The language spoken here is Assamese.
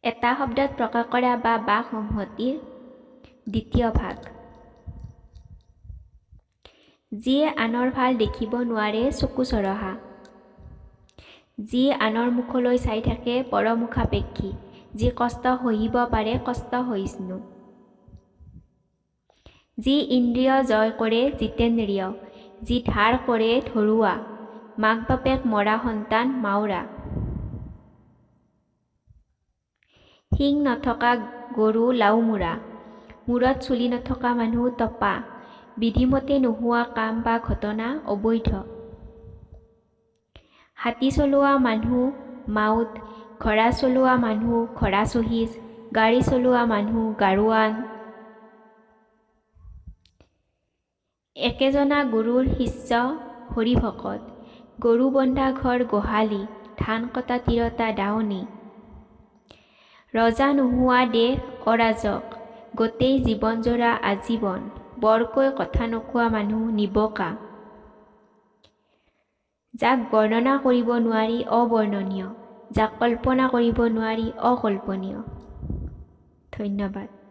এটা শব্দত প্ৰকাশ কৰা বা বাক সংহতিৰ দ্বিতীয় ভাগ। যিয়ে আনৰ ভাল দেখিব নোৱাৰে চকু চৰহা। যি আনৰ মুখলৈ চাই থাকে পৰমুখাপেক্ষী। যি কষ্ট সহিব পাৰে কষ্টসহিষ্ণু। যি ইন্দ্ৰিয় জয় কৰে জিতেন্দ্ৰিয়। যি ধাৰ কৰে ধৰুৱা। মাক বাপেক মৰা সন্তান মাউৰা। শিং নথকা গৰু লাওমূৰা। মূৰত চুলি নথকা মানুহ তপা। বিধিমতে নোহোৱা কাম বা ঘটনা অবৈধ। হাতী চলোৱা মানুহ মাউত, ঘোঁৰা চলোৱা মানুহ ঘোঁৰাচহীচ, গাড়ী চলোৱা মানুহ গাড়োৱান। একেজনা গুৰুৰ শিষ্য হৰিভকত। গৰু বন্ধা ঘৰ গোহালি, ধান কটা তিৰোতা দাৱনী। ৰজা নোহোৱা দেশ অৰাজক। গোটেই জীৱনজোৰা আজীৱন। বৰকৈ কথা নোকোৱা মানুহ নিবোকা। যাক বৰ্ণনা কৰিব নোৱাৰি অবৰ্ণনীয়। যাক কল্পনা কৰিব নোৱাৰি অকল্পনীয়। ধন্যবাদ।